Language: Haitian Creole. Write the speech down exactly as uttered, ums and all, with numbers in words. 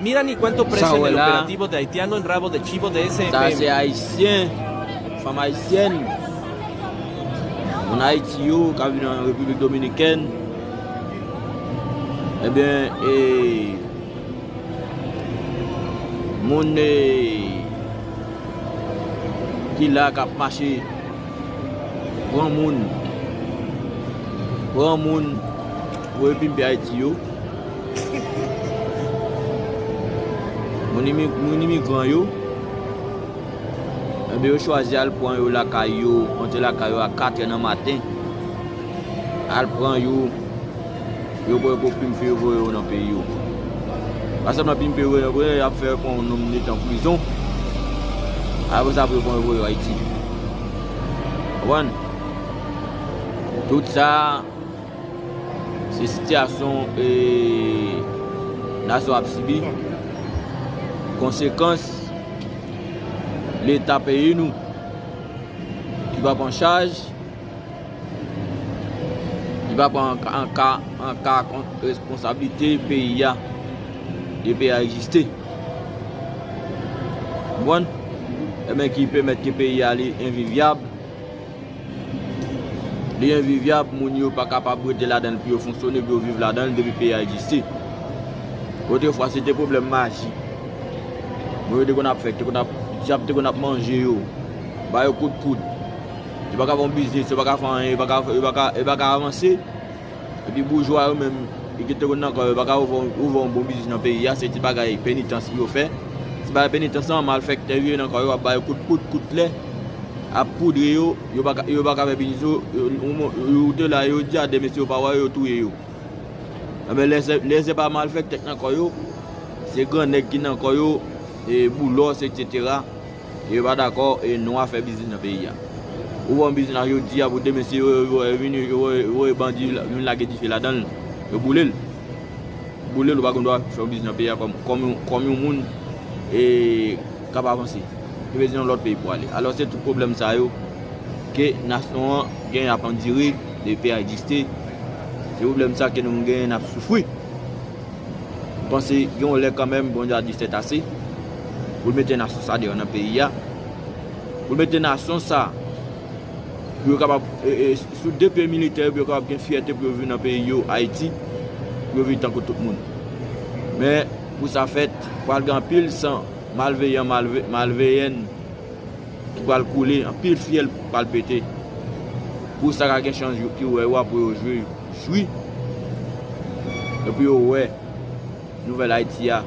Mira ni cuánto precio en el operativo de haitiano en rabo de chivo de S F M. Sa se ayisyen, fanm ayisyèn, moun Ayiti yo k ap viv nan Repiblik Dominikèn. Ebyen, e, moun, e, ki la k ap mache, granmoun, granmoun, voye pimpe Ayiti yo. Moun imi-, moun imigran yo, ebyen, yo chwazi al pran yo lakay yo, antre lakay yo a katrè nan maten. Al pran yo, yo pran yo pou pimpe yo voye yo nan peyi yo. Pa sèlman pimpe yo voye yo nan peyi yo, y ap fè yo pran yon nonm de tan prizon. Apre sa, apre yo pran yo voye yo Ayiti. Konprann? Tout sa, se sitiyasyon, e, nasyon ap sibi, konsekans Leta peyi nou ki pa pran chaj, ki pa pran an ka, an ka, an ka kont responsablite peyi a, de peyi a egziste. Konprann? Ebyen, ki pèmèt ke peyi a li envivyab. Li envivyab, moun yo pa kapab rete ladan l pou yo fonksyone, pou yo viv ladan l depi peyi a egziste. Otrefwa, se te pwoblèm maji. Moun yo te konn ap fè, te konn ap, dyab te konn ap manje yo, ba yo kout poud. Yo pa ka fè yon biznis, yo pa ka fè anyen, yo pa ka, yo pa ka, yo pa ka avanse. Epi boujwa yo menm, ki te konn nan kò yo, yo pa ka ouvè, ouvè yon bon biznis nan peyi a, se ti bagay penitans pou yo fè. Ti bagay penitans lan, malfèktè yo ye nan kò yo, ap ba yo kout poud, kout lè, ap poudre yo, yo pa ka, yo pa ka fè biznis yo, yo, yo, yo te la, yo di a de mesye yo pa wè yo, yo touye yo. Enben, lè se, lè se pa malfèktè k nan kò yo, se gran nèg ki nan kò yo, e boulòs, etsetera. Yo pa dakò, e nwa fè biznis nan peyi a. Ou wè yon biznis la jodi a, pou demen, si yo, yo, yo vini, yo, yo, yo, bandi la, vin lage dife ladan l, yo boule l. Boule l, ou pa gen dwa fè yon biznis nan peyi a kòm, kòm, yon- kòm yon moun, e, k ap avanse. Yo bezwen yon lòt peyi pou ale. Alò, se tout pwoblèm sa yo ke nasyon an gen ap andire depi a egziste. Se pwoblèm sa ke nou genyen n ap soufri. M panse gen yon lè kanmenm, Bondye a di sètase, pou l mete nasyon sa deyò nan peyi a, pou l mete nasyon sa, pou yo kapab, e, e, sou de pye militè yo, pou yo kapab gen fyète pou yo viv nan peyi yo, Ayiti, pou yo viv tankou tout moun. Men, pou sa fèt, pral gen anpil san malveyan, malve-, malveyèn ki pral koule, anpil fyèl pral pete. Pou sa ka gen chans yo ki wè yo a pou yo jwe, jwi. Epi yo wè nouvèl Ayiti a,